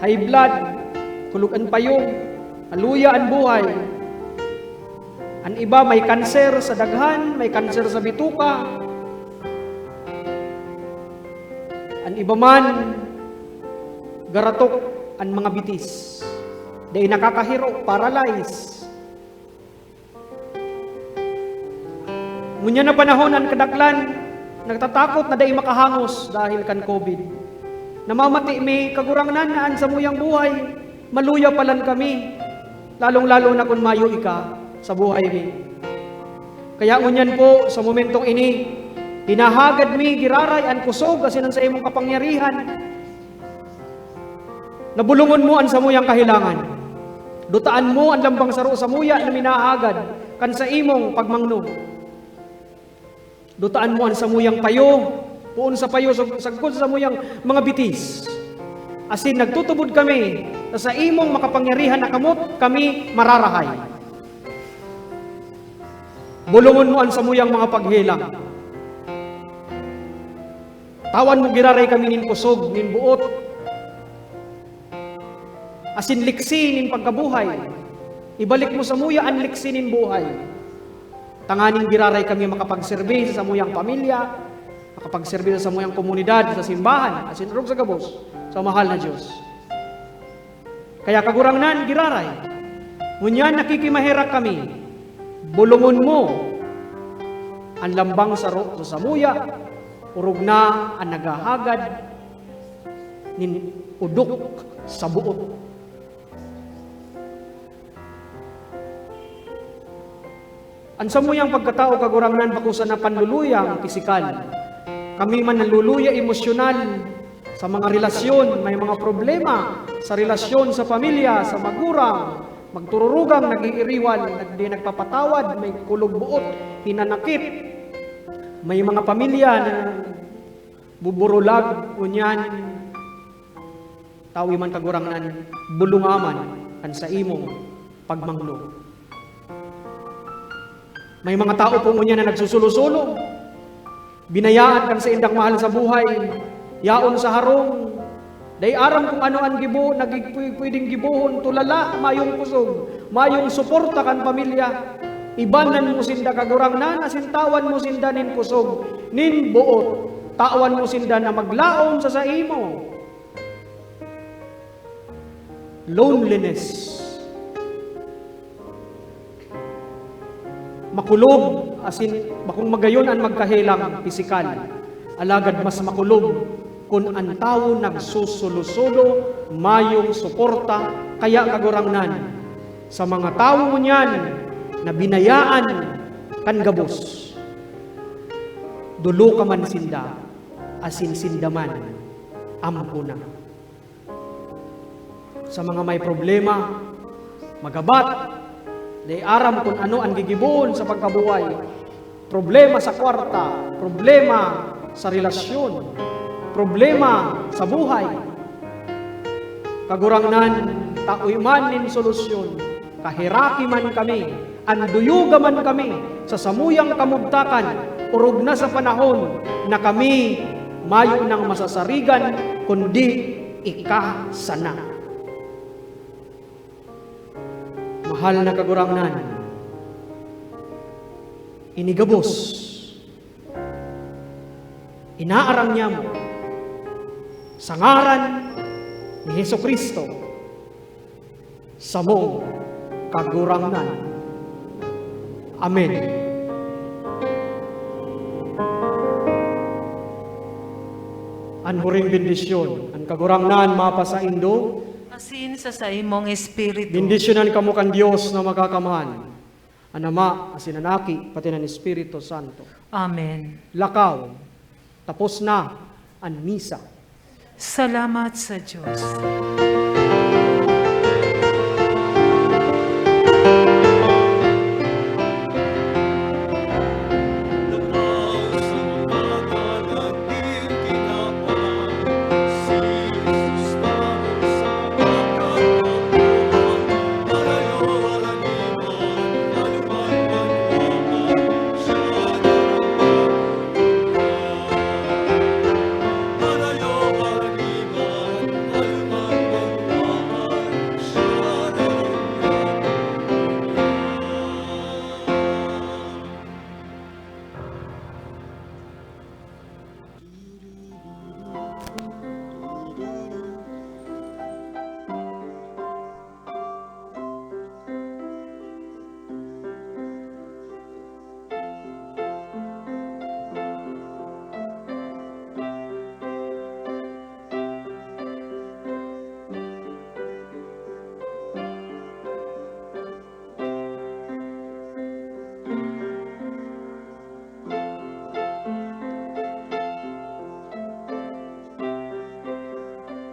high blood, kulog an payo, maluya an buhay. An iba may kanser sa daghan, may kanser sa bituka. An iba man, garatok an mga bitis. Dai nakakahiro, paralyze. Ngunyan na panahon, an kadaklan nagtatakot na dai makahangos dahil kan covid. Namamati mi, Kagurangnan, na an samuyang buhay, maluya palan kami, lalong-lalo na kun mayo ika sa buhay mi. Kaya ngunyan po, sa momentong ini, hinahagad mi giraray an kusog asin an saimong kapangyarihan. Nabulongon mo an samuyang kahelangan. Dutaan mo an lambang saro samuya na minahagad kan saimong pagmangno. Dutaan mo an samuyang payo, poon sa payo sag-, sagkod sa samuyang mga bitis. Asin nagtutubod kami na sa imong makapangyarihan na kamot kami mararahay. Bulongon mo an samuyang mga paghelang. Tawan mo giraray kami nin kusog, nin boot, asin liksi nin pagkabuhay. Ibalik mo samuya an liksi nin buhay, tanganing giraray kami makapagserbi sa samuyang pamilya, makapagserbi sa samuyang komunidad, sa simbahan, asin orog sa gabos, sa mahal na Dios. Kaya, Kagurangnan, giraray, ngunyan nakikimaherak kami, bulongon mo an lambang saro sa samuya, orog na an naghahagad nin odok sa boot. An samuyang pagkatao, Kagurangnan, bako sana panluluya ang pisikal. Kami man nanluluya emosyonal sa mga relasyon, may mga problema sa relasyon, sa pamilya, sa magurang, magtururugang, nag-iiriwal, nag-, di nagpapatawad, may kulog boot, hinanakit. May mga pamilya na buburulag, ngunyan, tawi man, Kagurangnan, bulonga man kan saimong pagmangno. May mga tao po ngunyan na nagsusulo-sulo, binayaan kan saindang mahal sa buhay, yaon sa harong, dai aram kung ano an gibo na gig-, pwe-, pwedeng gibohon, tulala, mayong kusog, mayong suporta kan pamilya. Ibanan mo sinda, Kagurangnan, asin tawan mo sinda nin kusog, nin boot, tawan mo sinda na maglaom sa saimo. Loneliness. Makulog, asin bakong magayon an magkahelang pisikal, alagad mas makulog kun an tawo nagsusulo-sulo, mayong suporta. Kaya, Kagurangnan, sa mga tawo ngunyan na binayaan kan gabos, doloka man sinda, asin sinda man ampona. Sa mga may problema, magabat, dai aram kun ano an gigibohon sa pagkabuhay. Problema sa kwarta, problema sa relasyon, problema sa buhay. Kagurangnan, taoy man nin solusyon. Kaheraki man kami, anduyoga man kami sa samuyang kamugtakan, orog na sa panahon na kami mayo nang masasarigan, kundi ika sana. Mahal na Kagurangnan, ini gabos, inaaram niya mo, sa ngaran ni Jesu-Cristo, samong Kagurangnan. Amen. An huring bendisyon, an Kagurangnan mapasaindo. Asin sa saimong espiritu. Bendisyonan kamo kan Dios na Makakamhan, an Ama, asin an Aki, pati an Espiritu Santo. Amen. Lakaw, tapos na an misa. Salamat sa Dios.